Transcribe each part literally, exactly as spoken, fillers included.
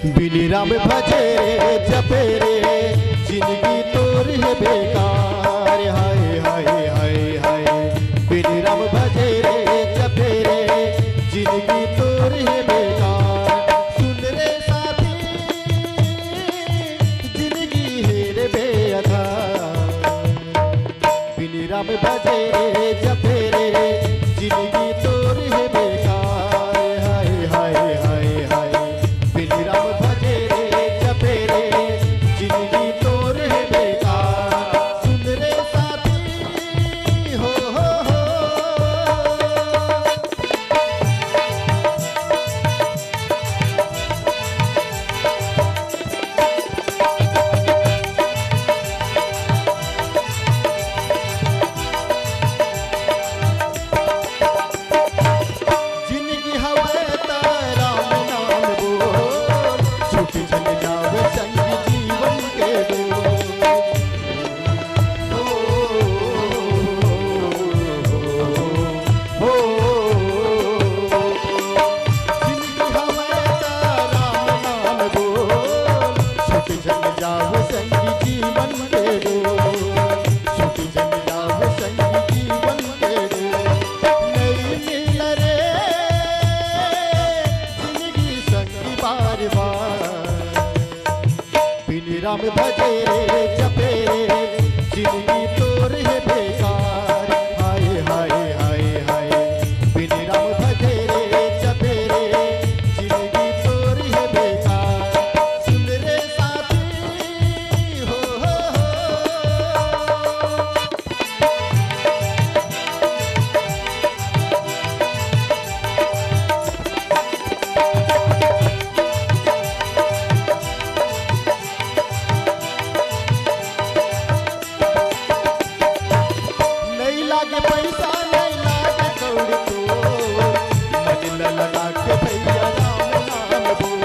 बिन राम भजे रे जपे रे, जिंदगी तोर हे बेकार। हाय, हाय, हाय, हाय। बिन राम भजे रे जपे रे, जिंदगी तोर हे बेकार। सुन रे साथी, जिंदगी हे रे बेअधार। बिन राम भजे रे जपे रे, जिंदगी तोर हे बेकार। हाय, हाय, हाय, हाय। बिन राम भजे रे जपे रे, जिंदगी तोर हे बेकार। सुन रे साथी, हो, हो, हो। जिंदगी हवय त राम नाम बोल, छूट झन जावे संग जीवन के डोर। हो, हो, हो, हो। जिंदगी हवय त राम नाम बोल, छूट झन जावे संग जीवन के डोर। छूट झन जावे संग जीवन के डोर। नइ मिल रे जिंदगी संगी बार बार। बिन राम भजे रे जपे रे, जिंदगी तोर हे बेकार। हाय, हाय, हाय, हाय। बिन राम भजे रे जपे रे, जिंदगी तोर हे बेकार। सुन रे साथी, हो, हो, हो। नइ लागे पइसा, नइ लागे कौड़ी तोर, मन ल लगा के भैया राम नाम बोल।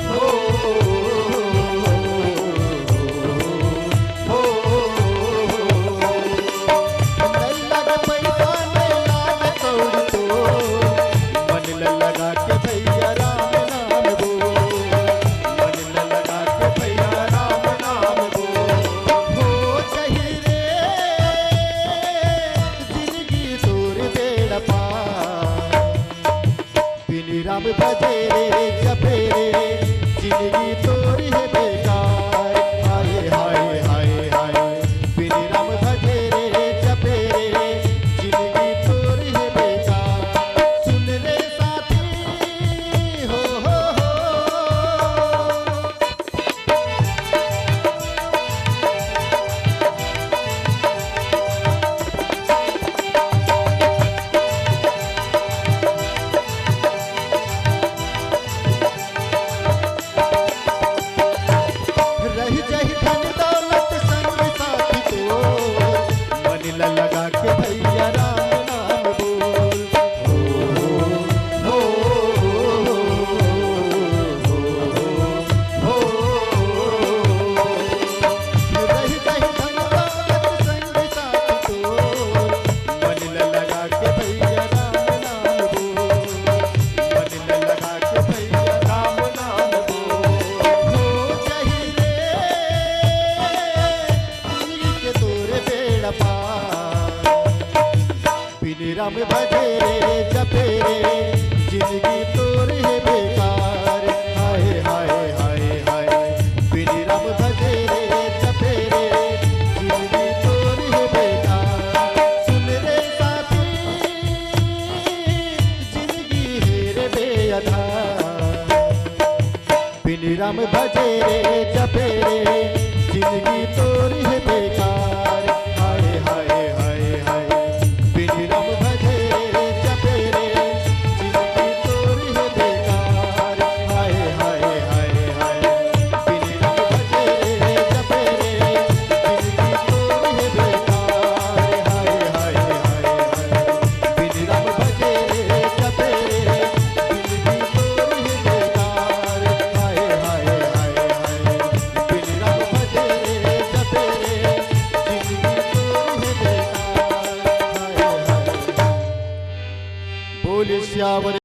हो, हो, हो, हो। हो, नइ लागे पइसा, नइ लागे कौड़ी तोर, मन ल लगा के भैया राम नाम बोल, मन ल लगा के भैया राम नाम बोल। हो जाही रे जिंदगी तोर बेड़ा पार। बिन राम भजे रे जपे रे, जिंदगी तोर हे बेकार। हाय, हाय, हाय, हाय। बिन राम भजे रे जपे रे, जिंदगी तोर हे बेकार। सुन रे साथी, हो, हो, हो। रहि जाही धन दौलत संग साथी तोर, मन ल लगा के भैया राम नाम बोल। हो, हो, हो, हो। रहि जाही धन दौलत संग साथी तोर, मन ल लगा के भैया राम नाम बोल, मन ल लगा के भैया राम नाम बोल। हो जाही रे जिंदगी के तोरे बेड़ा पार। बिन राम भजे रे जपे रे, जिंदगी तोर हे बेकार। हाय, हाय, हाय, हाय। बिन राम भजे रे जपे रे, जिंदगी तोर हे बेकार। सुन रे साथी, जिंदगी हे रे बेअधार। बिन राम भजे रे जपे रे, जिंदगी तोर हे बेकार। हाय, हाय, हाय, हाय। बिन राम भजे रे जपे रे, जिंदगी तोर हे बेकार। हाय, हाय, हाय, हाय। बिन राम भजे रे जपे रे, जिंदगी तोर हे बेकार। हाय, हाय, हाय, हाय। बिन राम भजे रे जपे रे, जिंदगी तोर हे बेकार। हाय, हाय, हाय, हाय। बिन राम भजे रे जपे रे, जिंदगी तोर हे बेकार। हाय, हाय। बोल सियावर